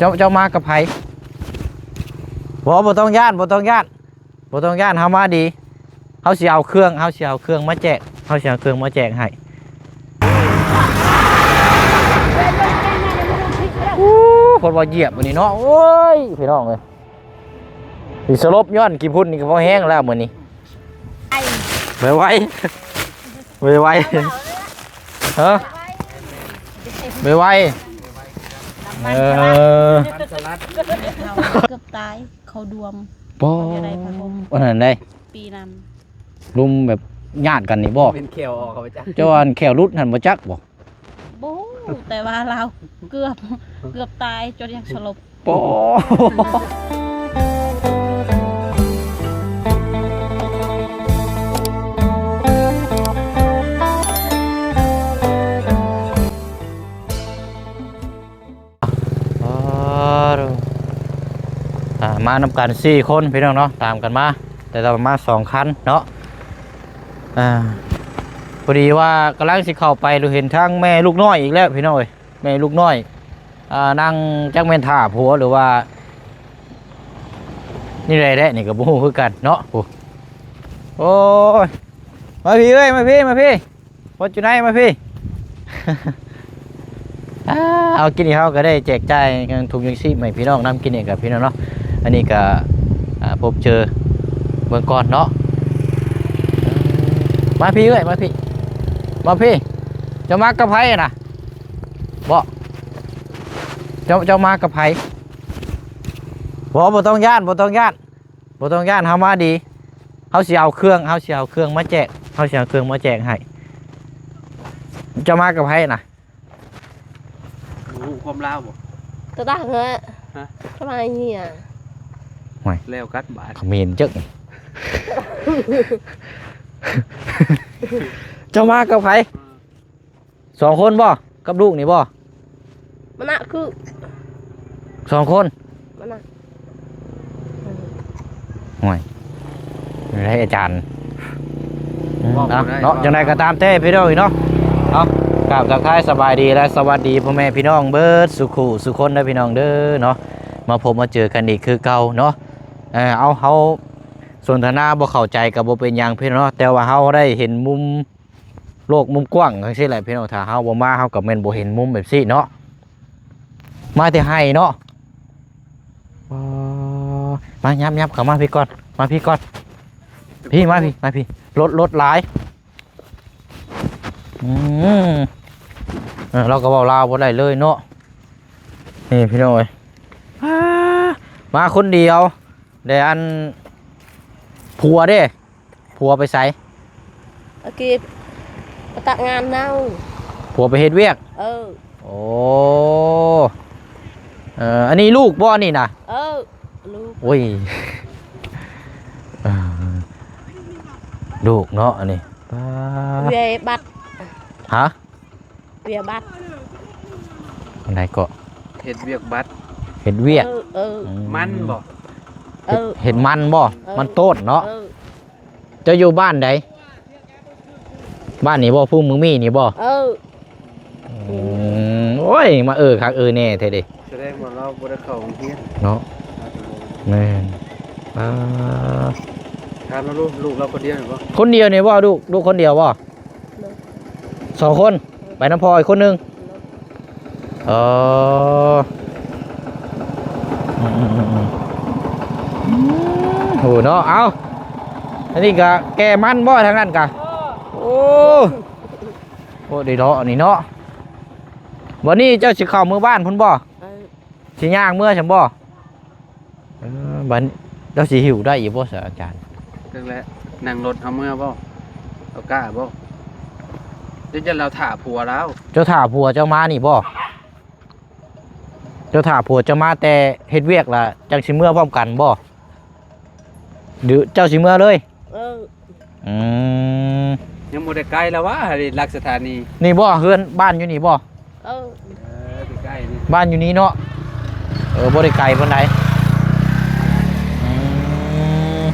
ເຈົ້າ ເຈົ້າມາກັບໃຜ? ບໍ່ ບໍ່ຕ້ອງຢ້ານ ບໍ່ຕ້ອງຢ້ານ ບໍ່ຕ້ອງຢ້ານ ເຮົາມາດີ. ເຮົາຊິເອົາເຄື່ອງ ເຮົາຊິເອົາເຄື່ອງມາແຈກ ເຮົາຊິເອົາເຄື່ອງມາແຈກໃຫ້. ໂອ້ ຄົນວ່າຢຽບມື້ນີ້ເນາະ. ໂອ້ຍ ພີ່ນ້ອງເອີຍ ຊິສະຫຼົບຍ້ອນຂີ້ຝຸ່ນນີ້ກໍພໍແຮງແລ້ວມື້ນີ້. ໄວໄວ ໄວໄວ ຮະ ໄວໄວ ເອີ ເກືອບຕາຍ ເຂົາດວມ ບໍ່ ເຂົາຈະໄດ້ພະຫົມ ອັນນັ້ນເດ້ ປີນັ້ນ ລຸມແບບຍາດກັນນີ້ບໍ່? ເປັນແຂ້ວອອກ ເຂົາໄປຈັກ ເຈົ້າວ່າແຂ້ວຫຼຸດຫັ້ນບໍ່ຈັກບໍ່? ບໍ່ຮູ້ ແຕ່ວ່າລາວເກືອບ ເກືອບຕາຍຈົນຢາກສະຫຼົບ. ໂອ້ ມານຳກັນສີ່ຄົນພີ່ນ້ອງເນາະ ຕາມກັນມາ ແຕ່ວ່າມາສອງຄັນເນາະ. ອ່າ ພໍດີວ່າກຳລັງຊິເຂົ້າໄປ ເຫັນທັງແມ່ລູກນ້ອຍອີກແລ້ວພີ່ນ້ອງເອີຍ ແມ່ລູກນ້ອຍ ອ່າ ນັ່ງຈັກແມ່ນຖ້າຜົວ ຫຼືວ່ານີ້ໃດແຫຼະ ນີ້ກໍບໍ່ຮູ້ຄືກັນເນາະ. ໂອ້ ໂອ້ຍ ມາພີ້ເອີຍ ມາພີ້ ມາພີ້ Fortuner ມາພີ້. ອ່າ ເອົາ ກິນນີ້ເຮົາກໍໄດ້ແຈກຈ່າຍທຸງຍັງຊີບໃຫ້ພີ່ນ້ອງນຳ ກິນນີ້ກັບພີ່ນ້ອງເນາະ. ອັນນີ້ກໍ ອ່າ ພົບເຈີເບິ່ງກ່ອນເນາະ. ມາພີ້ເອີຍ ມາພີ້ ມາພີ້. ເຈົ້າມາກັບໃຜນະ? ບໍ່ ເຈົ້າ ເຈົ້າມາກັບໃຜ? ບໍ່ ບໍ່ຕ້ອງຢ້ານ ບໍ່ຕ້ອງຢ້ານ ບໍ່ຕ້ອງຢ້ານ ເຮົາມາດີ ເຮົາຊິເອົາເຄື່ອງ ເຮົາຊິເອົາເຄື່ອງມາແຈກ ເຮົາຊິເອົາເຄື່ອງມາແຈກໃຫ້. ເຈົ້າມາກັບໃຜນະ? ຮູ້ຄວາມລາວບໍ່? ຕະຕາເຫືອ ຮະ? ທຳໄມເຫືອ? ໂອ້ຍ ແລ້ວກັນບາດ ຂະເໝນເຈິກ. ເຈົ້າມາກັບໃຜ? ສອງຄົນບໍ່? ກັບລູກນີ້ບໍ່? ມານະຄື ສອງຄົນ ມານະ. ໂອ້ຍ ໄດ້ອາຈານ ເວົ້າບໍ່ໄດ້ ເນາະ ເວົ້າ ຈັ່ງໃດກໍຕາມແຕ່ພີ່ນ້ອງເນາະ. ເອົາ ກາບທັກທາຍສະບາຍດີ ແລະ ສະຫວັດດີພໍ່ແມ່ພີ່ນ້ອງເບິດສູ່ຄູ່ສູ່ຄົນເດີພີ່ນ້ອງເດີເນາະ. ມາພົບມາເຈີກັນອີກຄືເກົ່າເນາະ. ເອີ ເອົາ ເຮົາສົນທະນາບໍ່ເຂົ້າໃຈກໍບໍ່ເປັນຫຍັງພີ່ນ້ອງເນາະ ແຕ່ວ່າເຮົາໄດ້ເຫັນມຸມ ໂລກມຸມກວ້າງຈັ່ງຊີ້ແຫຼະພີ່ນ້ອງ ຖ້າເຮົາບໍ່ມາ ເຮົາກໍແມ່ນບໍ່ເຫັນມຸມແບບຊີ້ເນາະ. ມາແຕ່ໄຮ່ເນາະ. ອໍ ມາ ຫຍັບໆ ເຂົ້າມາພີ້ກ່ອນ ມາພີ້ກ່ອນ ພີ້ ມາພີ້ ມາພີ້. ລົດ ລົດຫຼາຍ. ອືມ ເອີ ລາວກໍເວົ້າລາວບໍ່ໄດ້ເລີຍເນາະ. ນີ້ພີ່ນ້ອງເອີຍ ມາຄົນດຽວ ແຕ່ອັນ ຜົວເດ້? ຜົວໄປໃສ? ເມື່ອກີ້ໄປຕັກງານເນົາ. ຜົວໄປເຮັດວຽກ? ເອີ. ໂອ້ ເອີ ອັນນີ້ລູກບໍ່ນີ້ນະ? ເອີ ລູກ. ໂອ້ຍ ເອີ ລູກເນາະ ອັນນີ້. ປາ ວຽກບັດ. ຮະ? ວຽກບັດ. ອັນໃດເກາະ? ເຮັດວຽກບັດ. ເຮັດວຽກ. ເອີ ເອີ. ອືມ ມັນບໍ່? ເອີ ເຮັດ ເຮັດມັນບໍ່? ເອີ ມັນໂຕດເນາະ. ເອີ. ເຈົ້າຢູ່ບ້ານໃດ? ບ້ານນີ້ບໍ່? ພູມະມີນີ້ບໍ່? ເອີ. ອືມ ໂອ້ຍ ມາເອີຄັກເອີແນ່ແທ້ເດ. ສະແດງວ່າລາວບໍ່ໄດ້ເຂົ້າໂຮງຮຽນເນາະ. ແມ່ນ. ປາ ຖາມລາວດູ ລູກລາວຄົນດຽວນີ້ບໍ່? ຄົນດຽວນີ້ບໍ່? ລູກ ລູກຄົນດຽວບໍ່? ໂດຍ. ສອງຄົນ ໄປນຳພໍ່ອີກຄົນໜຶ່ງ. ໂດຍ. ເອີ ອືມໆໆໆ ອືມ ໂຫເນາະ. ເອົາ ອັນນີ້ກະແກ່ມັນບໍ່ທາງນັ້ນກະ? ໂອ້ ໂອ້ ໄດ້ເນາະ ອັນນີ້ເນາະ. ບັດນີ້ເຈົ້າຊິເຂົ້າເມືອບ້ານພຸ້ນບໍ່? ເອີ. ຊິຍ່າງເມືອຊັ້ນບໍ່? ເອີ ບັດເຈົ້າຊິຫິ້ວໄດ້ຢູ່ບໍ່ຊະອາຈານ? ຈັ່ງແຫຼະ ນັ່ງລົດເຮົາເມືອບໍ່? ເຮົາກ້າບໍ່? ເຈົ້າຢ້ານລາວຖ້າຜົວລາວ. ເຈົ້າຖ້າຜົວເຈົ້າມານີ້ບໍ່? ເຈົ້າຖ້າຜົວເຈົ້າມາແຕ່ເຮັດວຽກລະຈັ່ງຊິເມືອພ້ອມກັນບໍ່? ຫຼືເຈົ້າຊິເມືອເລີຍ? ເອີ. ອືມ ຍັງບໍ່ໄດ້ໄກລະຫວາ ຫຼັກສະຖານີ. ນີ້ບໍ່ ເຮືອນ ບ້ານຢູ່ນີ້ບໍ່? ເອີ ເອີ ໃກ້ໆ ນີ້ ບ້ານຢູ່ນີ້ເນາະ. ເອີ ບໍ່ໄດ້ໄກປານໃດ. ອືມ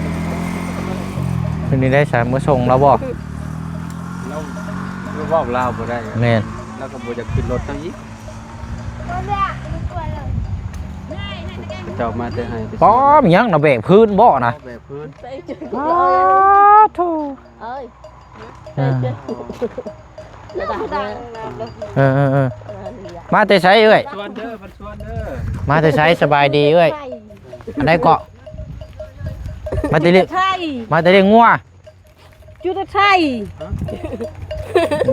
ເປັນຈັ່ງໃດຊະ ມາສົ່ງລາວບໍ່? ລາວ ລາວເວົ້າລາວບໍ່ໄດ້. ແມ່ນ. ລາວກໍບໍ່ຢາກຂຶ້ນລົດເຮົາອີກ. ບໍ່ຢາກ ບໍ່ກວນເລີຍ. ເຈົ້າມາແຕ່ໄຮ່ແຕ່ສວນ ປ້ອມຫຍັງນະ ແບກພື້ນບໍ່ນະ ແບກພື້ນ ປາໂທ ເອີຍ ເອີ ເອີ ເອີ ເອີ ມາແຕ່ໃສເອື້ອຍ? ຊວນເດີ ມັນຊວນເດີ ມາແຕ່ໃສ? ສະບາຍດີເອື້ອຍ ອັນໃດເກາະ? ມາແຕ່ລ້ຽງ ມາແຕ່ລ້ຽງງົວ ຢູ່ແຕ່ໄທ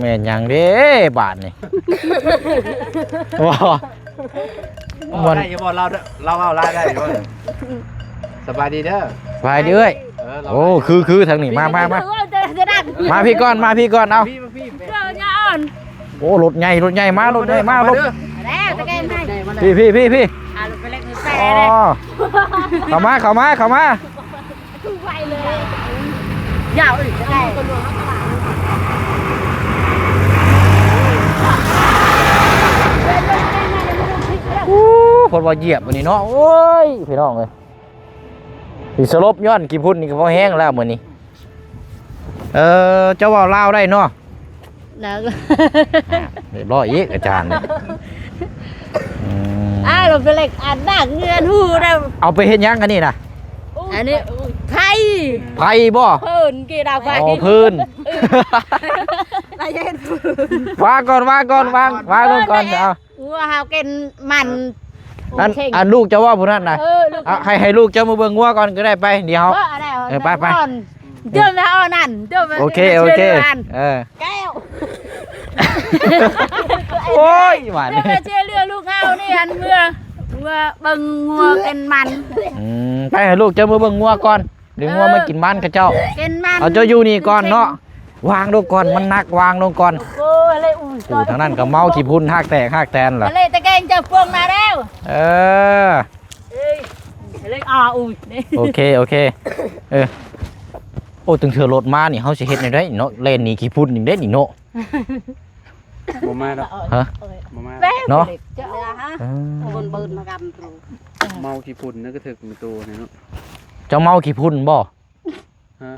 ແມ່ນຫຍັງເດ້ບາດນີ້ ບໍ່ ເວົ້າໄດ້ຢູ່ບໍ່? ລາວ ລາວເວົ້າລາວໄດ້ຢູ່ບໍ່? ສະບາຍດີເດີ ສະບາຍດີເອື້ອຍ ເອີ ລາວ ໂອ້ ຄື ຄືທາງນີ້ ມາ ມາ ມາ ເອີ ເດີ ເດີ ມາພີ້ກ່ອນ ມາພີ້ກ່ອນ ເອົາ ມາພີ້ ມາພີ້ ເດີ ຢ່າອ່ອນ ໂອ້ ລົດໃຫຍ່ ລົດໃຫຍ່ ມາ ລົດໃຫຍ່ ມາ ລົດ ມາເດີ ແລ້ວຕະແກງໃຫ້ ພີ້ ພີ້ ພີ້ ພີ້ ອ່າ ລົດໄປເລັກ ລົດໄປ ອໍ ເຂົ້າມາ ເຂົ້າມາ ເຂົ້າມາ ໄວເລີຍ ຢາວອີກ ໂອ້ ເພິ່ນວ່າຢຽບອັນນີ້ເນາະ ໂອ້ຍ ພີ່ນ້ອງເອີຍ ຊິສະຫຼົບຍ້ອນຂີ້ຝຸ່ນນີ້ກໍພໍແຮງແລ້ວມື້ນີ້ ເອີ ເຈົ້າເວົ້າລາວໄດ້ເນາະ? ແລ້ວ ອ່າ ຮຽບຮ້ອຍອີກອາຈານນີ້ ອືມ ອ້າວ ເຮົາໄປເລັກອັນດັກເງືອນຫູໄດ້ ເອົາໄປເຮັດຫຍັງອັນນີ້ນະ? ອັນນີ້ໄຜ່ ໄຜ່ບໍ່? ເພິ່ນ ກີດາວໄຜ່ ອໍ ເພິ່ນ ລະເຮັດ ວາງກ່ອນ ວາງກ່ອນ ວາງ ວາງລົງກ່ອນ ເອົາ ງົວເຮົາກິນມັນ ເອີ ອັນ ອັນລູກເຈົ້າເວົ້າຜູ້ນັ້ນນະ ເອີ ລູກ ເອົາ ໃຫ້ ໃຫ້ລູກເຈົ້າມາເບິ່ງງົວກ່ອນກໍໄດ້ ໄປ ດຽວ ເອີ ໄປ ໄປ ເດີນເອົານັ້ນ ເດີນ ໂອເຄ ໂອເຄ ເອີ ແກ້ວ ໂອ້ຍ ຫວານ ເດີນເຊື່ອເຫຼືອລູກເຮົານີ້ ອັນເມືອ ເມືອເບິ່ງງົວກິນມັນ ອືມ ໄປ ໃຫ້ລູກເຈົ້າມາເບິ່ງງົວກ່ອນ ເດີ ເອີ ງົວມາກິນມັນຂະເຈົ້າ ກິນມັນ ເອົາ ເຈົ້າຢູ່ນີ້ກ່ອນເນາະ ວາງລົງກ່ອນ ມັນໜັກ ວາງລົງກ່ອນ ໂອ້ຍ ເລະ ອູ້ຍ ທາງນັ້ນກໍເມົາຂີ້ຝຸ່ນຮາກແຕກຮາກແຕນລະ ເລະ ຕະແກງເຈົ້າພວງມາແລ້ວ ເອີ ເອີ ເລະ ອາ ອຸ້ຍ ໂອເຄ ໂອເຄ ເອີ ໂອ້ ຕັ້ງເທື່ອລົດມານີ້ ເຮົາຊິເຮັດແນວໃດເນາະ ແລ່ນໜີຂີ້ຝຸ່ນນີ້ເດ້ນີ້ເນາະ ບໍ່ມາດອກ ຮະ ບໍ່ມາ ເນາະ ເອີ ເບິ່ນມາກັນ ເມົາຂີ້ຝຸ່ນນະ ກະເຖິກມາໂຕນີ້ເນາະ ເຈົ້າເມົາຂີ້ຝຸ່ນບໍ່? ຮະ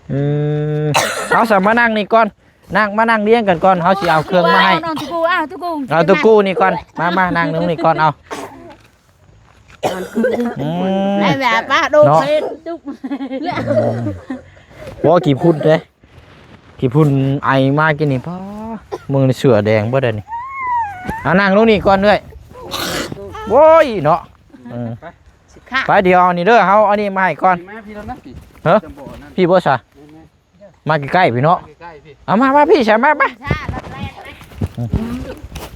ເອີ ເອົາ ສະ ມານັ່ງນີ້ກ່ອນ ນັ່ງ ມານັ່ງລຽງກັນກ່ອນ ເຮົາຊິເອົາເຄື່ອງມາໃຫ້ ເອົາ ຕຸກູ ເອົາ ຕຸກູ ເອົາ ຕຸກູນີ້ກ່ອນ ມາ ມານັ່ງນີ້ກ່ອນ ເອົາ ອືມ ໄດ້ແບບວ່າໂດນ ເນາະ ເພດຈຸກ ບໍ່ ຂີ້ຝຸ່ນເດ້ ຂີ້ຝຸ່ນໄອມາກິນນີ້ ປ້າ ເບິ່ງເສື້ອແດງເບິດອັນນີ້ ເອົານັ່ງລົງນີ້ກ່ອນເອື້ອຍ ໂອ້ຍເນາະ ເອີ ໄປ ດຽວເອົານີ້ເດີ ເຮົາເອົານີ້ມາໃຫ້ກ່ອນ ມາພີ້ລະນະ ພີ້ ຮະ ຈະບໍ່ອັນນັ້ນ ພີ້ບໍ່ຊະ ແມ່ນໆ ມາໃກ້ໆພີ້ເນາະ ມາໃກ້ໆພີ້ ເອົາມາ ມາພີ້ຊະ ມາ ມາ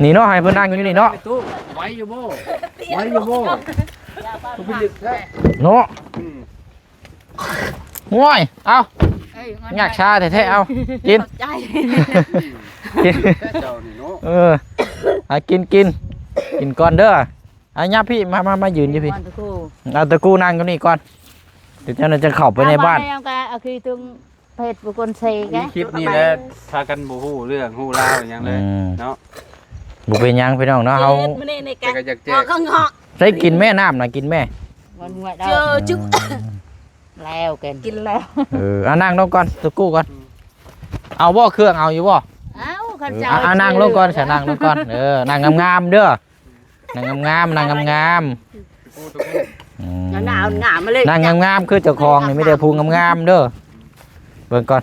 ນີ້ເນາະ ໃຫ້ເພິ່ນນັ່ງຢູ່ນີ້ເນາະ ໄວຢູ່ບໍ່? ໄວຢູ່ບໍ່? ຄືໄປລຶກແທ້ ເນາະ ອືມ ໂອ້ຍ ເອົາ ເອີຍ ຍາກຊາແທ້ໆ ເອົາ ກິນ ຂອບໃຈ ກິນ ເຈົ້ານີ້ເນາະ ເອີ ເອົາ ກິນ ກິນ ກິນກ່ອນເດີ ອາ ຫຍັບພີ້ ມາ ມາ ມາຢືນຢູ່ພີ້ ເອົາ ຕະກູ ນັ່ງຢູ່ນີ້ກ່ອນ ດຽວເຈົ້າໜ້າຈະເຂົ້າໄປໃນບ້ານ ເອົາ ເອົາ ເອົາ ເອົາ ເຮັດບໍ່ຄົນເຊກະ ມີຄລິບນີ້ແຫຼະ ພາກັນບໍ່ຮູ້ເລື່ອງຮູ້ລາວຫຍັງເລີຍ ອືມ ເນາະ ບໍ່ເປັນຫຍັງພີ່ນ້ອງເນາະ ເຮົາ ແຕ່ກໍຢາກແຈກ ໃສ່ກິນແມ່ ນ້ຳນະກິນແມ່ ເຈີຈຸ ແລ້ວກັນ ກິນແລ້ວ ເອີ ອາ ນັ່ງລົງກ່ອນ ຕະກູ້ກ່ອນ ເອົາບໍ່ ເຄື່ອງເອົາຢູ່ບໍ່? ເອົາ ຄັນເຈົ້າ ເອີ ອາ ນັ່ງລົງກ່ອນຊະ ນັ່ງລົງກ່ອນ ເອີ ນັ່ງງາມໆເດີ ນັ່ງງາມໆ ນັ່ງງາມໆ ໂອ້ ຕະກູ ອືມ ງາມໆ ເລີຍ ນັ່ງງາມໆ ຄືເຈົ້າຂອງນີ້ ມີແຕ່ຜູ້ງາມໆເດີ ເບິ່ງກ່ອນ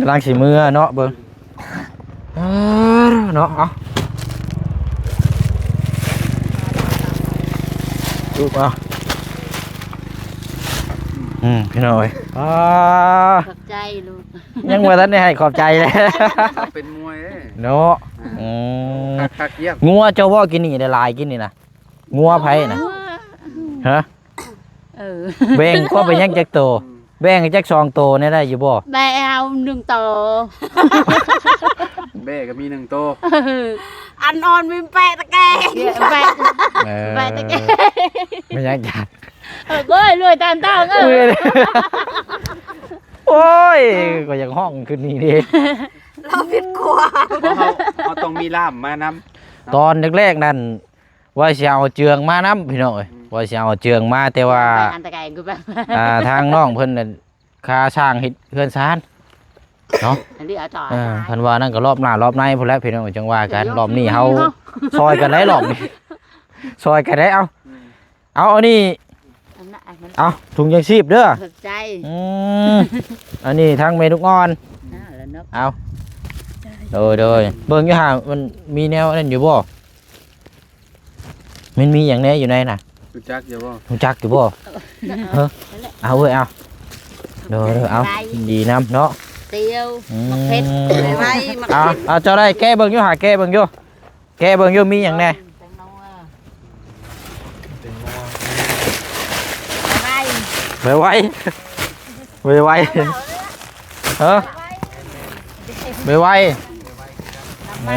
ກຳລັງຊິເມືອເນາະ ເບິ່ງ ເອີ ເນາະ ເອົາ ອືມ ພີ່ນ້ອງເອີຍ ອ່າ ຂອບໃຈລູກ ຍັງບໍ່ທັນໄດ້ໃຫ້ຂອບໃຈເລີຍ ເປັນມວຍເດ້ ເນາະ ອ່າ ອືມ ຄັກໆ ຢ້ຽມ ງົວເຈົ້າບໍ່ກິນນີ້ ໄດ້ຫຼາຍກິນນີ້ນະ ງົວໃຜນະ? ງົວ ຮະ? ເອີ ແບ່ງກວ່າໄປຍັງຈັກໂຕ? ອືມ ແບ່ງໃຫ້ຈັກສອງໂຕແດ່ໄດ້ຢູ່ບໍ່? ແບ່ເອົາໜຶ່ງໂຕ ແບ້ກໍມີໜຶ່ງໂຕ ເອີ ອັນອ່ອນມີແປະຕະແກງ ແປະ ເອີ ແປະຕະແກງ ແມ່ນຫຍັງຈະ ເອີ ໂອ້ຍ ລວຍຕາມຕ້ອງ ເອີ ໂອ້ຍ ຂ້ອຍຢາກຮ້ອງຂຶ້ນນີ້ເດ້ ລາວຜິດກວ່າ ເຮົາ ເຮົາຕ້ອງມີລ່າມມານຳ ຕອນແລກໆນັ້ນ ວ່າຊິເອົາເຈືອງມານຳ ພີ່ນ້ອງເອີຍ ອືມ ວ່າຊິເອົາເຈືອງມາ ແຕ່ວ່າ ອັນຕະກາຍຄືແບບ ອ່າ ທາງນ້ອງເພິ່ນນັ້ນ ຄາສ້າງເຮັດເຮືອນຊານ ເນາະ ອັນນີ້ອາຈານ ເອີ ຄັນວ່ານັ້ນກໍລອບໜ້າລອບໃນພຸ້ນແຫຼະພີ່ນ້ອງ ຈັ່ງວ່າກັນ ລອບນີ້ເຮົາຊ່ອຍກັນໄດ໋ ລອບນີ້ຊ່ອຍກັນໄດ໋ ເອົາ ເອົາ ອັນນີ້ ອັນນັ້ນ ອັນນັ້ນ ເອົາ ຖົງຍັງຊີບເດີ ຂອບໃຈ ອືມ ອັນນີ້ທາງແມ່ລູກອ່ອນ ອ່າ ແລ້ວເນາະ ເອົາ ໂດຍ ໂດຍ ເບິ່ງຢູ່ຫາ ມັນມີແນວນັ້ນຢູ່ບໍ່? ມັນມີຫຍັງແດ່ຢູ່ໃນນະ? ຮູ້ຈັກຢູ່ບໍ່? ຮູ້ຈັກຢູ່ບໍ່? ເອີ ເອົາເວີ້ຍ ເອົາ ໂດຍ ໂດຍ ເອົາ ໄດ້ ຍິນດີນຳເນາະ ຕຽວ ອືມ ໝາກເຜັດ ໄວໆ ໝາກເຜັດ ເອົາ ເອົາ ເຈົ້າໄດ້ແກະເບິ່ງຢູ່ ຫາແກະເບິ່ງຢູ່ ແກະເບິ່ງຢູ່ ມີຫຍັງແດ່? ໄວໆ ໄວໆ ໄວໆ ເອີ ໄວໆ ເອີ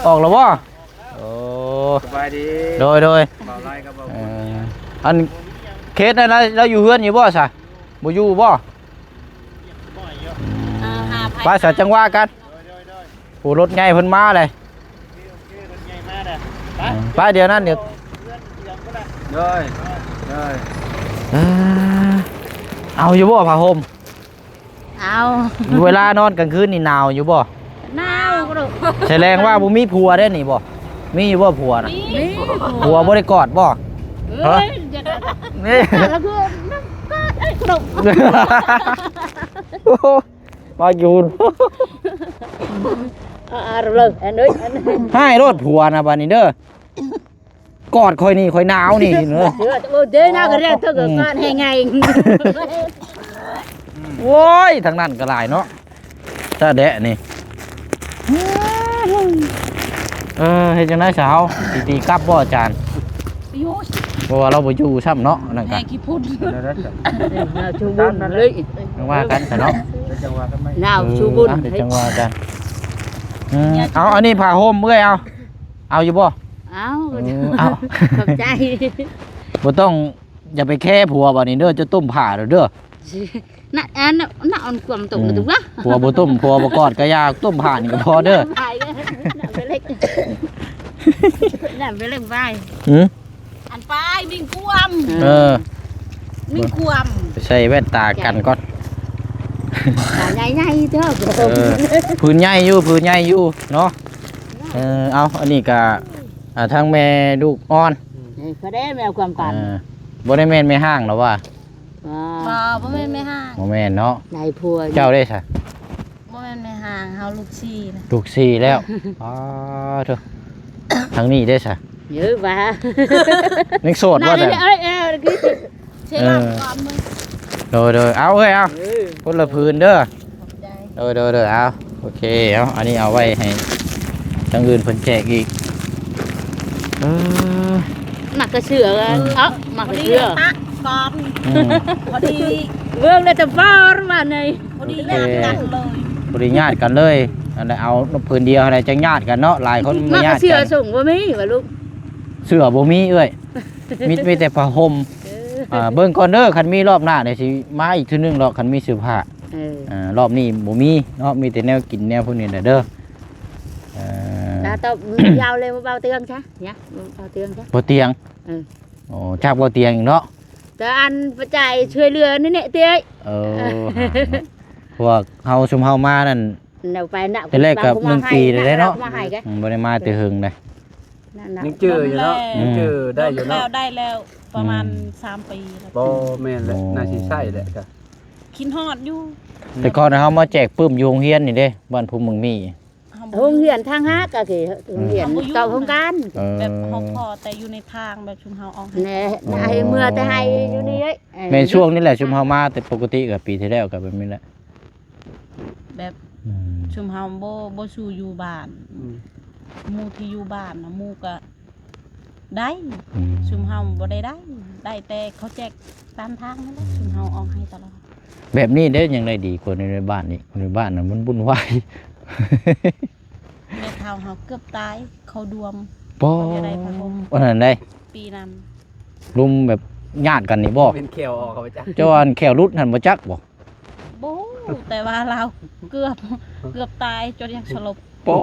ອອກແລ້ວບໍ່? ໂອ້ ສະບາຍດີ ໂດຍ ໂດຍ ເບົາໄລກັບເບົາ ເອີ ອັນເຄສນັ້ນລາວຢູ່ເຮືອນຢູ່ບໍ່ຊະ? ບໍ່ຢູ່ບໍ່? ເອີ ຫາໄປ ໄປຊະ ຈັ່ງວ່າກັນ ໂອ້ ລົດໃຫຍ່ເພິ່ນມາເລີຍ ໄປ ດຽວນັ້ນ ດຽວ ໂດຍ ໂດຍ ເອີ ເອົາຢູ່ບໍ່ຜ້າຫົ່ມ? ເອົາ ເວລານອນກາງຄືນນີ້ໜາວຢູ່ບໍ່? ໜາວ ສະແດງວ່າບໍ່ມີຜົວເດ້ນີ້ບໍ່? ມີຢູ່ບໍ່ຜົວນະ? ມີ ຜົວບໍ່ໄດ້ກອດບໍ່? ເອີຍ ຮະ? ນີ້ ແລ້ວຄື ກອດ ເອີຍ ມາຢູ່ ອ່າ ເລີຍ ອັນເອີຍ ອັນ ຮ້າຍໂລດຜົວນະ ບາດນີ້ເດີ ກອດຂ້ອຍນີ້ ຂ້ອຍໜາວນີ້ ເອີ ໂອ້ ເດນາກໍແລ້ວ ເຖິງກໍກອດໃຫ້ໄງ ໂອ້ຍ ທາງນັ້ນກໍຫຼາຍເນາະ ຕາແດະນີ້ ເອີ ເຮັດຈັ່ງໃດຊະເຮົາ ຊິຕີກັບບໍ່ອາຈານ? ໂອ້ຍ ເພາະວ່າລາວບໍ່ຢູ່ຊ້ຳເນາະ ນັ້ນກະ ແມ່ຂີ້ພຸ້ນ ເອີ ມາຊູບຸນເລີຍ ຈັ່ງວ່າກັນຊະເນາະ ເອີ ເອົາ ດຽວຈັ່ງວ່າກັນ ອືມ ເອົາ ອັນນີ້ຜ້າຫົ່ມເອື້ອຍ ເອົາ ເອົາຢູ່ບໍ່? ເອົາ ເອີ ເອົາ ຂອບໃຈ ບໍ່ຕ້ອງ ຢ່າໄປແຄຜົວບາດນີ້ເດີ ຈະຕົ້ມຜ້າແລ້ວເດີ ນະ ອັນ ນະ ອັນຄວາມຕົກ ອືມ ນະ ຕົກວະ ຜົວບໍ່ຕົ້ມ ຜົວບໍ່ກອດກະຢ່າ ຕົ້ມຜ້ານີ້ກໍພໍເດີ ໄປເລີຍ ໄປເລີຍ ໄປເລີຍ ໄປ ຫື? ອັນປາຍມິງຄວາມ ເອີ ມິງຄວາມ ໄປໃສ່ແວ່ນຕາກັນກ່ອນ ຕາໃຫຍ່ໆເດີ ເອີ ຜືນໃຫຍ່ຢູ່ ຜືນໃຫຍ່ຢູ່ເນາະ ເອີ ເອົາ ອັນນີ້ກະ ອ່າ ທັງແມ່ລູກອ່ອນ ເອີ ເຂົາໄດ້ແມ່ຄວາມກັນ ເອີ ບໍ່ໄດ້ແມ່ນແມ່ຮ້າງດອກວ່າ ບໍ່ ບໍ່ແມ່ນແມ່ຮ້າງ ບໍ່ແມ່ນເນາະ ນາຍຜົວ ເຈົ້າເດ້ຊະ? ບໍ່ແມ່ນແມ່ຮ້າງ ເຮົາລູກສີ່ນະ ລູກສີ່ແລ້ວ ອໍ ໂທ້ ທາງນີ້ເດ້ຊະ? ເອີ ວ່າ ຍັງໂສດບໍ່? ເອີ ເອີ ເອີ ໂດຍ ໂດຍ ເອົາເອີຍ ເອົາ ເອີ ຄົນລະຜືນເດີ ຂອບໃຈ ໂດຍ ໂດຍ ໂດຍ ເອົາ ໂອເຄ ເອົາ ອັນນີ້ເອົາໄວ້ໃຫ້ທາງອື່ນເພິ່ນແຈກອີກ ເອີ ໝາກກະເສືອ ອືມ ເອົາ ໝາກກະເສືອ ພໍດີຕັກກ່ອນ ອືມ ພໍດີ ເບິ່ງແລ້ວຈະບອກວ່າໃນ ພໍດີ ໂອເຄ ຍາດກັນເລີຍ ພໍດີຍາດກັນເລີຍ ອັນໃດເອົານຳຜືນດຽວ ອັນໃດຈັ່ງຍາດກັນເນາະ ຫຼາຍຄົນບໍ່ຍາດກັນ ໝາກກະເສືອສົ່ງບໍ່ມີຫວາລູກ ເສືອບໍ່ມີເອື້ອຍ ມີ ມີແຕ່ຜ້າຫົ່ມ ເອີ ອ່າ ເບິ່ງກ່ອນເດີ ຄັນມີລອບໜ້ານີ້ຊິມາອີກເທື່ອໜຶ່ງດອກ ຄັນມີເສື້ອຜ້າ ເອີ ອ່າ ລອບນີ້ບໍ່ມີເນາະ ມີແຕ່ແນວກິນແນວພວກນີ້ແຫຼະເດີ ເອີ ຕາຕອບຍາວເລີຍ ເບົາເຕີງຊະ ຍະ ເບົາເຕີງຊະ ບໍ່ຕຽງ ເອີ ໂອ້ ຈັກບໍ່ຕຽງອີກເນາະ ແຕ່ອັນປະຈາຍຊ່ວຍເຫຼືອນີ້ແຫຼະເຕີງ ເອີ ເພາະວ່າເຮົາ ຊຸມເຮົາມານັ້ນ ແນວໄປນະ ແຕ່ແລກກໍໜຶ່ງປີແລ້ວເນາະ ມາໃຫ້ກະ ອືມ ບໍ່ໄດ້ມາແຕ່ເຫິງເດ້ ນັ້ນນະ ຍັງຈື່ຢູ່ເນາະ ອືມ ຍັງຈື່ໄດ້ຢູ່ເນາະ ໄດ້ແລ້ວ ປະມານ ອືມ ສາມປີແລ້ວ ບໍ່ແມ່ນແຫຼະ ໂອ້ ໜ້າຊິໃຊ້ແຫຼະກະ ຄິດຮອດຢູ່ ແຕ່ກ່ອນເຮົາມາແຈກປຶ້ມຢູ່ໂຮງຮຽນນີ້ເດ້ ບ້ານພູເມືອງມີ ໂຮງຮຽນທາງຫາກະຄື ໂຮງຮຽນ ເອີ ເກົ່າໂຮງການ ເອີ ແບບເຮົາພໍແຕ່ຢູ່ໃນທາງ ແບບຊຸມເຮົາອອກ ແນ່ ອືມ ໃຫ້ເມືອແຕ່ໃຫ້ຢູ່ນີ້ເອີຍ ເອີ ແມ່ນຊ່ວງນີ້ແຫຼະ ຊຸມເຮົາມາແຕ່ປົກກະຕິ ກະປີທີ່ແລ້ວກະແບບນີ້ແຫຼະ ແບບ ອືມ ຊຸມເຮົາບໍ່ ບໍ່ສູ້ຢູ່ບ້ານ ອືມ ໝູ່ທີ່ຢູ່ບ້ານນະ ໝູ່ກະໄດ້ ອືມ ຊຸມເຮົາບໍ່ໄດ້ໄດ້ ໄດ້ແຕ່ເຂົາແຈກຕາມທາງນັ້ນແຫຼະ ອືມ ຊຸມເຮົາອອກໃຫ້ຕະຫຼອດ ແບບນີ້ເດ້ ຍັງໄດ້ດີກວ່າໃນ ໃນບ້ານນີ້ ໃນບ້ານນະມັນວຸ່ນວາຍ ແມ່ເຖົ້າເຮົາເກືອບຕາຍ ເຂົ້າດວມ ພໍ ເຂົາຈະໄດ້ຜ້າຫົ່ມ ອັນນັ້ນໄດ໋ ປີນັ້ນ ລຸມແບບຍາດກັນນີ້ບໍ່? ເປັນແຂ້ວອອກ ເຂົາໄປຈັກ ເຈົ້າວ່າແຂ້ວຫຼຸດຫັ້ນບໍ່ຈັກບໍ່? ບໍ່ຮູ້ ແຕ່ວ່າລາວເກືອບ ເກືອບຕາຍຈົນຢາກສະຫຼົບ ປໍ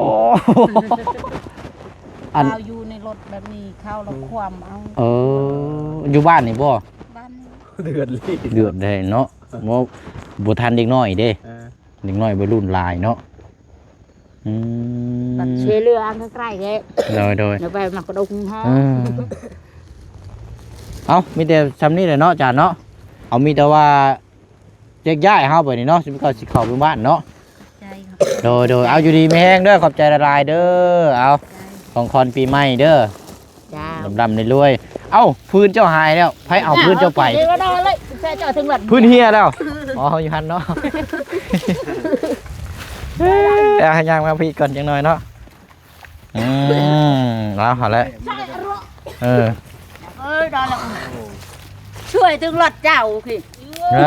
ອັນ ລາວຢູ່ໃນລົດແບບນີ້ ເຂົາລະຄວ່ຳເອົາ ເອີ ຢູ່ບ້ານນີ້ບໍ່? ບ້ານນີ້ ເດືອດເລີຍ ເດືອດແທ້ເນາະ. ບໍ່ ບໍ່ທັນເດັກນ້ອຍເດ້ ເອີ ເດັກນ້ອຍໄວລຸ້ນຫຼາຍເນາະ. ອືມ ບັດເຊເຫຼືອອັນໃກ້ໆເດ້. ໂດຍໆ ແລ້ວໄປມັກກະດົງເນາະ. ເອີ ເອົ້າ ມີແຕ່ຊ່ຳນີ້ແຫຼະເນາະ ຈານເນາະ. ເອົາ ມີແຕ່ວ່າ ແຍກຍ້າຍເຮົາໄປນີ້ເນາະ ຊິເຂົ້າ ຊິເຂົ້າໄປບ້ານເນາະ. ໃຈ ໂດຍໆ ເອົາ ຢູ່ດີມີແຮງເດີ ຂອບໃຈຫຼາຍໆເດີ. ເອົາ ຂອງຂວັນປີໃໝ່ເດີ ເຈົ້າ ລ່ຳໆລວຍໆ. ເອົ້າ ຟືນເຈົ້າຫາຍແລ້ວ ໃຜເອົາຟືນເຈົ້າໄປ? ເຈົ້າເຖິງລັດ ຟືນເຮຍແລ້ວ. ອໍ ຢູ່ຫັ້ນເນາະ. ເອີ ຍ່າງມາພີ້ກ່ອນຈັກໜ່ອຍເນາະ. ອືມ ເອົາຫັ້ນແຫຼະ ເອີ ເອີ ໄດ້ແລ້ວ ຊ່ວຍເຖິງລັດເຈົ້າພີ້ ເອີ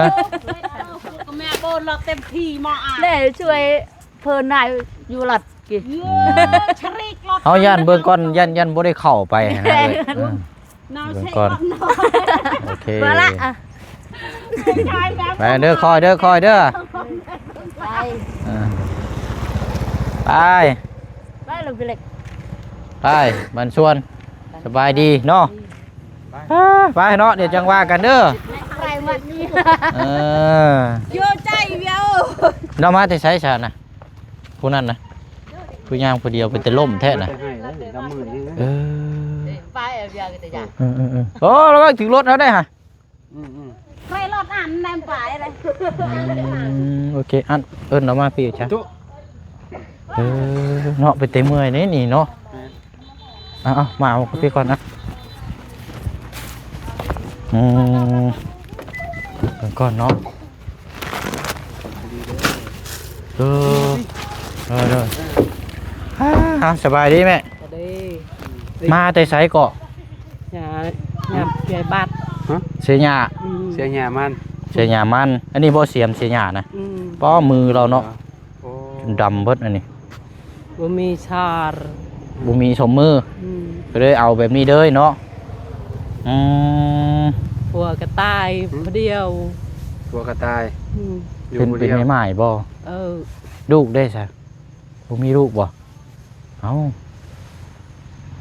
ກະແມ່ໂບນລັດເຕັມທີ່ມາ ແລ້ວຊ່ວຍເພິ່ນໄດ້ຢູ່ລັດກີ້ ເອີ ເຮົາຢ້ານເບິ່ງກ່ອນ ຢ້ານ ຢ້ານບໍ່ໄດ້ເຂົ້າໄປຫັ້ນນະ. ເອີ ເບິ່ງກ່ອນ ໂອເຄ ມາລະ ອ່ະ ໄປເດີ ຄ່ອຍເດີ ຄ່ອຍເດີ ໄປ ອ່າ ໄປ ໄປ ລູກພີ່ເລັກ ໄປ ບ້ານສວນ ສະບາຍດີເນາະ. ອ່າ ໄປເນາະ ດຽວຈັ່ງວ່າກັນເດີ ໄປວັດນີ້ ເອີ ຢູ່ໃຈວຽວ. ເຮົາມາແຕ່ໃສຊະນະ? ຜູ້ນັ້ນນະ ຜູ້ຍ່າງຜູ້ດຽວ ເປັນແຕ່ລົ້ມແທ້ນະ. ເອີ ໄປເອົາເບຍກັນເດີ ເອີໆໆ ໂອ້ ລະວັງຖືກລົດເຮົາໄດ້ຫະ. ອືມໆ ໃສ່ລົດອັນແນມປາຍເລີຍ. ອືມ ໂອເຄ ອັນ ເອີ້ນລາວມາພີ້ຊະ. ເອີ ເນາະ ເປັນແຕ່ເມື່ອຍເດ້ນີ້ເນາະ. ເອົາໆ ມາເອົາພີ້ກ່ອນນະ. ອືມ ເບິ່ງກ່ອນເນາະ. ເອີ ເອີ ເອີ ອ່າ ສະບາຍດີແມ່. ສະບາຍດີ ມາແຕ່ໃສເກາະ? ຍາ ຍາ ຍາຍບັດ ຮະ? ເຊຍາ ອືມ ເຊຍາມັນ ເຊຍາມັນ. ອັນນີ້ບໍ່ສຽມເຊຍານະ? ອືມ ປ້ໍມືລາວເນາະ. ໂອ້ ຈົນດຳເບິດອັນນີ້ ບໍ່ມີສານ ບໍ່ມີສົມມື. ອືມ ກໍເລີຍເອົາແບບນີ້ເລີຍເນາະ. ອືມ ຜົວກະຕາຍ ຫືມ ຜູ້ດຽວ ຜົວກະຕາຍ. ອືມ ຢູ່ຜູ້ດຽວ ເປັນ ເປັນແມ່ໝ້າຍບໍ່? ເອີ ລູກເດ້ຊະ ບໍ່ມີລູກບໍ່? ເອົ້າ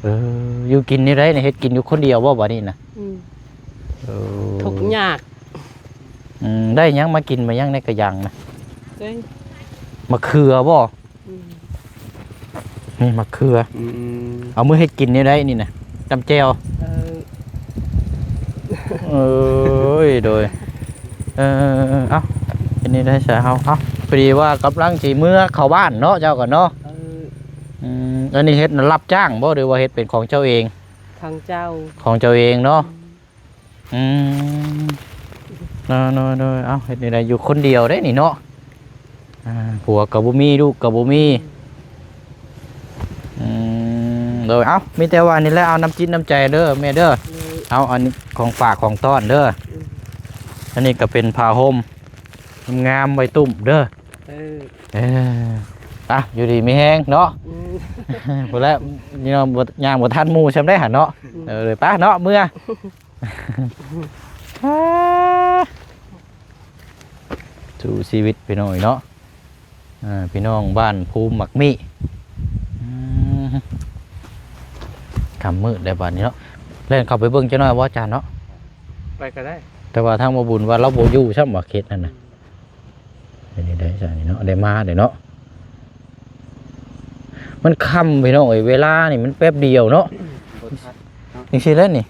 ເອີ ຢູ່ກິນແນວໃດນະ? ເຮັດກິນຢູ່ຄົນດຽວບໍ່ບາດນີ້ນະ? ອືມ ເອີ ທຸກຍາກ. ອືມ ໄດ້ຫຍັງມາກິນມາຫຍັງໃນກະຍັງນະ? ເອີ ມະເຂືອບໍ່? ອືມ ນີ້ມະເຂືອ. ອືມ ເອົາມື້ເຮັດກິນແນວໃດນີ້ນະ? ຕຳແຈ່ວ. ເອີ ເອີຍ ໂດຍ ເອີ ເອີ ເອີ ເອົ້າ ເປັນແນວໃດຊະເຮົາ? ເອົ້າ ພໍດີວ່າກຳລັງຊິເມືອເຂົ້າບ້ານເນາະ ເຈົ້າກໍເນາະ. ເອີ ອືມ ອັນນີ້ເຮັດນະ ຮັບຈ້າງບໍ່ ຫຼືວ່າເຮັດເປັນຂອງເຈົ້າເອງ? ຂອງເຈົ້າ ຂອງເຈົ້າເອງເນາະ. ອືມ ອືມ ໂດຍໆໆ ເອົ້າ ເຮັດແນວໃດ ຢູ່ຄົນດຽວເດ້ນີ້ເນາະ. ອ່າ ຜົວກໍບໍ່ມີ ລູກກໍບໍ່ມີ. ອືມ ໂດຍ ເອົ້າ ມີແຕ່ວ່ານີ້ແຫຼະ ເອົານ້ຳຈິດນ້ຳໃຈເດີແມ່ເດີ. ໂດຍ ເອົາ ອັນນີ້ຂອງຝາກຂອງຕ້ອນເດີ. ອືມ ອັນນີ້ກໍເປັນຜ້າຫົ່ມງາມໄວ້ຕຸ້ມເດີ. ເອີ ເອີ ອ່ະ ຢູ່ດີມີແຮງເນາະ. ອືມ ພຸ້ນແຫຼະ ນີ້ເນາະ ບໍ່ ຍ່າງບໍ່ທັນໝູ່ຊ່ຳໄດ໋ຫັ້ນເນາະ. ອືມ ເອີ ໄປເນາະ ເມືອ ສູ້ຊີວິດພີ່ນ້ອງເອີຍເນາະ. ອ່າ ພີ່ນ້ອງບ້ານພູມໝາກມີ້. ອືມ ຄ່ຳມືດແລ້ວບາດນີ້ເນາະ. ແລ່ນເຂົ້າໄປເບິ່ງຈັກໜ້ອຍບໍ່ ຈານເນາະ? ໄປກໍໄດ້ ແຕ່ວ່າທາງບໍ່ບຸນວ່າລາວບໍ່ຢູ່ຊ້ຳວ່າເຂດນັ້ນນະ. ອືມ ເປັນໄດ້ຊະນີ້ເນາະ ໄດ້ມາເດ້ເນາະ. ມັນຄ່ຳພີ່ນ້ອງເອີຍ ເວລານີ້ມັນແປັບດຽວເນາະ. ບໍ່ທັນເນາະ ຈັ່ງຊີ້ແຫຼະນີ້.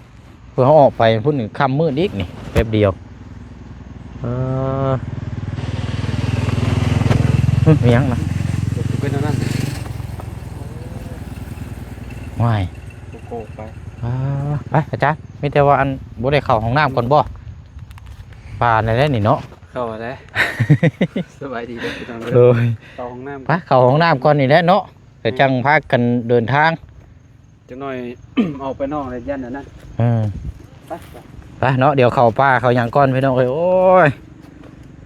ເພື່ອເຮົາອອກໄປພຸ້ນນີ້ ຄ່ຳມືດອີກນີ້ ແປັບດຽວ. ເອີ ຫຶ ອີຫຍັງນະ? ເປັນແນວນັ້ນ ວ້າຍ ໂກໂກ້ໄປ. ອ່າ ໄປອາຈານ ມີແຕ່ວ່າອັນ ບໍ່ໄດ້ເຂົ້າຫ້ອງນ້ຳກ່ອນບໍ່? ປານໃດແລ້ວນີ້ເນາະ. ເຂົ້າແລ້ວ ສະບາຍດີເດີພີ່ນ້ອງເດີ. ໂດຍ ເຂົ້າຫ້ອງນ້ຳ ໄປເຂົ້າຫ້ອງນ້ຳກ່ອນນີ້ແຫຼະເນາະ ແລ້ວຈັ່ງພາກັນເດີນທາງ. ຈັກໜ້ອຍອອກໄປນອກແລ້ວຢ້ານອັນນັ້ນ. ເອີ ໄປ ໄປ ໄປເນາະ ດຽວເຂົ້າປ່າເຂົ້າຫຍັງກ່ອນພີ່ນ້ອງເອີຍ. ໂອ້ຍ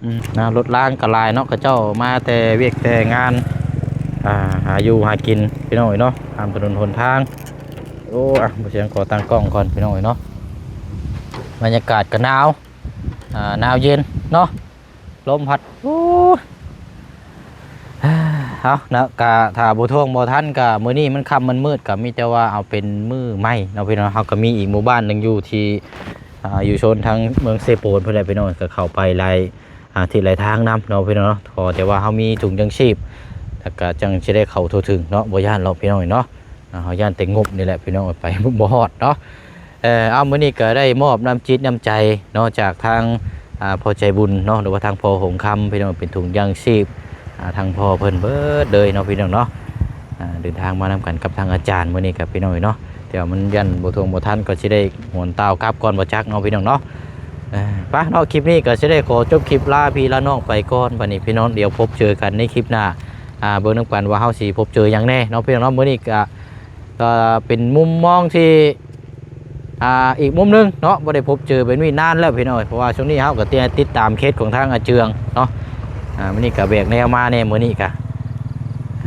ອືມ ນະ ລົດລາງກໍຫຼາຍເນາະ ເຂົາເຈົ້າມາແຕ່ວຽກແຕ່ງານ ອ່າ ຫາຢູ່ຫາກິນພີ່ນ້ອງເອີຍເນາະ ຕາມຖະໜົນຫົນທາງ. ໂອ້ ອ່ະ ບໍ່ສຽງຂໍຕັ້ງກ້ອງກ່ອນພີ່ນ້ອງເອີຍເນາະ. ບັນຍາກາດກໍໜາວ ອ່າ ໜາວເຢັນເນາະ. ລົມພັດ ໂອ້ຍ ເອົາເນາະ ກະຖ້າບໍ່ທ່ວງບໍ່ທັນ ກະມື້ນີ້ມັນຄ່ຳມັນມືດ ກະມີແຕ່ວ່າເອົາເປັນມື້ໃໝ່ເນາະພີ່ນ້ອງ. ເຮົາກະມີອີກໝູ່ບ້ານໜຶ່ງຢູ່ທີ່ ອ່າ ຢູ່ໂຊນທາງເມືອງເຊໂປນພຸ້ນແຫຼະພີ່ນ້ອງ ກໍເຂົ້າໄປຫຼາຍ ອ່າ ທິດຫຼາຍທາງນຳເນາະພີ່ນ້ອງເນາະ. ຂໍແຕ່ວ່າເຮົາມີຖົງຍັງຊີບ ແລ້ວກໍຈັ່ງຊິໄດ້ເຂົ້າທົ່ວເຖິງເນາະ ບໍ່ຢ້ານຫຼອກພີ່ນ້ອງເນາະ. ອ່າ ເຮົາຢ້ານແຕ່ງົບນີ້ແຫຼະພີ່ນ້ອງ ໄປບໍ່ຮອດເນາະ. ເອີ ເອົາ ມື້ນີ້ກໍໄດ້ມອບນ້ຳຈິດນ້ຳໃຈເນາະ ຈາກທາງ ອ່າ ພໍ່ໃຈບຸນເນາະ ຫຼືວ່າທາງພໍ່ຫົງຄຳ ພີ່ນ້ອງ ເປັນຖົງຍັງຊີບ ອ່າ ທາງພໍ່ເພິ່ນເບິດເລີຍເນາະ ພີ່ນ້ອງເນາະ. ອ່າ ເດີນທາງມານຳກັນກັບທາງອາຈານມື້ນີ້ກັບພີ່ນ້ອງເນາະ ແຕ່ວ່າມັນຢ້ານບໍ່ທົ່ງບໍ່ທັນ ກໍຊິໄດ້ຫວນຕ່າວກັບກ່ອນບໍ່ຈັກເນາະ ພີ່ນ້ອງເນາະ. ເອີ ໄປເນາະ ຄລິບນີ້ກໍຊິໄດ້ຂໍຈົບຄລິບລາພີ່ລານ້ອງໄປກ່ອນ. ບັດນີ້ພີ່ນ້ອງ ດຽວພົບເຈີກັນໃນຄລິບໜ້າ ອ່າ ເບິ່ງນຳກັນວ່າເຮົາຊິພົບເຈີຫຍັງແນ່ເນາະ ພີ່ນ້ອງເນາະ. ມື້ນີ້ກໍ ກໍເປັນມຸມມອງທີ່ ອ່າ ອີກມຸມໜຶ່ງເນາະ ບໍ່ໄດ້ພົບເຈີເປັນເວລານານແລ້ວພີ່ນ້ອງ ເພາະວ່າຊ່ວງນີ້ເຮົາກໍຕິດ ຕິດຕາມເຄສຂອງທາງອາເຈືອງເນາະ. ອ່າ ມື້ນີ້ກໍແບກແນວມາແດ່ ມື້ນີ້ກໍ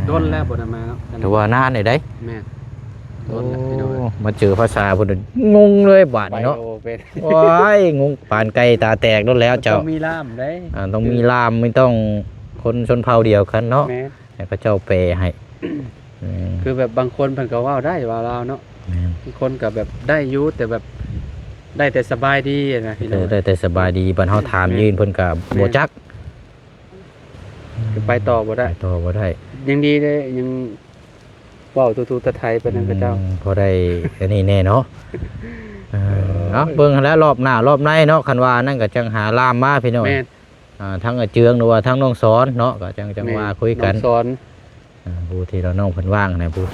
ດົນແລ້ວບໍ່ໄດ້ມາເນາະ ຖືວ່ານານໄດ້ ແມ່ນ ໂອ້ ດົນແລ້ວພີ່ນ້ອງເອີຍ ມາເຈີພາສາເພິ່ນ ງົງເລີຍບາດນີ້ເນາະ ໄປບໍ່ເປັນ ໂອ້ຍ ງົງປານໄກ່ຕາແຕກໂລດແລ້ວເຈົ້າ ຕ້ອງມີລ່າມເດ້ ອ່າ ຕ້ອງມີລ່າມ ມີ ຕ້ອງຄົນຊົນເຜົ່າດຽວກັນເນາະ ແມ່ນ ໃຫ້ເຂົາເຈົ້າແປໃຫ້ ອືມ ຄືແບບບາງຄົນເພິ່ນກໍເວົ້າໄດ້ວ່າລາວເນາະ ແມ່ນ ບາງຄົນກໍແບບໄດ້ຢູ່ ແຕ່ແບບໄດ້ແຕ່ສະບາຍດີນະ ເອີ ພີ່ນ້ອງ ໄດ້ແຕ່ສະບາຍດີ ບັດເຮົາຖາມ ແມ່ນ ຍືນເພິ່ນກໍ ແມ່ນ ບໍ່ຈັກ ຄືໄປຕໍ່ບໍ່ໄດ້ ໄປຕໍ່ບໍ່ໄດ້ ຍັງດີເດ້ ຍັງເວົ້າຕູໆຕະໄຖໄປນຳເຂົາເຈົ້າ ອືມ ພໍໄດ້ອັນນີ້ແດ່ເນາະ. ເອີ ເອີ ເອົາ ເບິ່ງຫັ້ນແຫຼະ ລອບໜ້າລອບໃນເນາະ ຄັນວ່າອັນນັ້ນກໍຈັ່ງຫາລ່າມມາພີ່ນ້ອງ ແມ່ນ ອ່າ ທາງອາເຈືອງ ຫຼືວ່າທາງນ້ອງສອນເນາະ ກໍຈັ່ງ ຈັ່ງວ່າຄຸຍກັນ ນ້ອງສອນ ອ່າ ຜູ້ທີ່ນ້ອງເພິ່ນວ່າງຫັ້ນນະ ຜູ້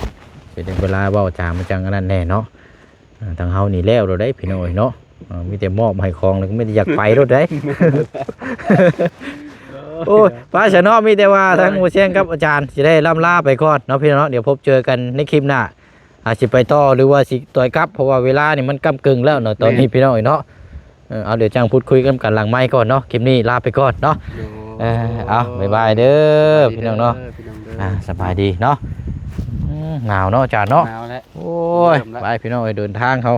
ຊິໄດ້ເວລາເວົ້າຈາມັນຈັ່ງອັນນັ້ນແດ່ເນາະ. ອ່າ ທາງເຮົານີ້ແລ້ວໂລດເດ້ພີ່ນ້ອງເອີຍເນາະ ອ່າ ມີແຕ່ມອບໃຫ້ຂອງ ແລ້ວກໍມີແຕ່ຢາກໄປໂລດເດ້. ໂອ້ຍ ໄປຊະເນາະ ມີແຕ່ວ່າ ໂອ້ຍ ທາງໝູ່ແຊງກັບອາຈານຊິໄດ້ລ່ຳລາໄປກ່ອນເນາະ ພີ່ນ້ອງເນາະ. ດຽວພົບເຈີກັນໃນຄລິບໜ້າ ອາດຊິໄປຕໍ່ ຫຼືວ່າຊິຖອຍກັບ ເພາະວ່າເວລານີ້ມັນກ້ຳກຶ່ງແລ້ວເນາະ ຕອນນີ້ ແມ່ນ ພີ່ນ້ອງເອີຍເນາະ. ເອີ ເອົາ ດຽວຈັ່ງພູດຄຸຍກັນນຳກັນຫຼັງໄມກ່ອນເນາະ ຄລິບນີ້ລາໄປກ່ອນເນາະ. ໂດຍ ເອີ ເອົາ ບາຍບາຍເດີ ໂດຍ ພີ່ນ້ອງເນາະ ເດີ ພີ່ນ້ອງເດີ ອ່າ ສະບາຍດີເນາະ. ອືມ ໜາວເນາະອາຈານເນາະ ໜາວແລ້ວ ໂອ້ຍ ເລີ່ມແລ້ວ ໄປພີ່ນ້ອງເອີຍ ເດີນທາງເຮົາ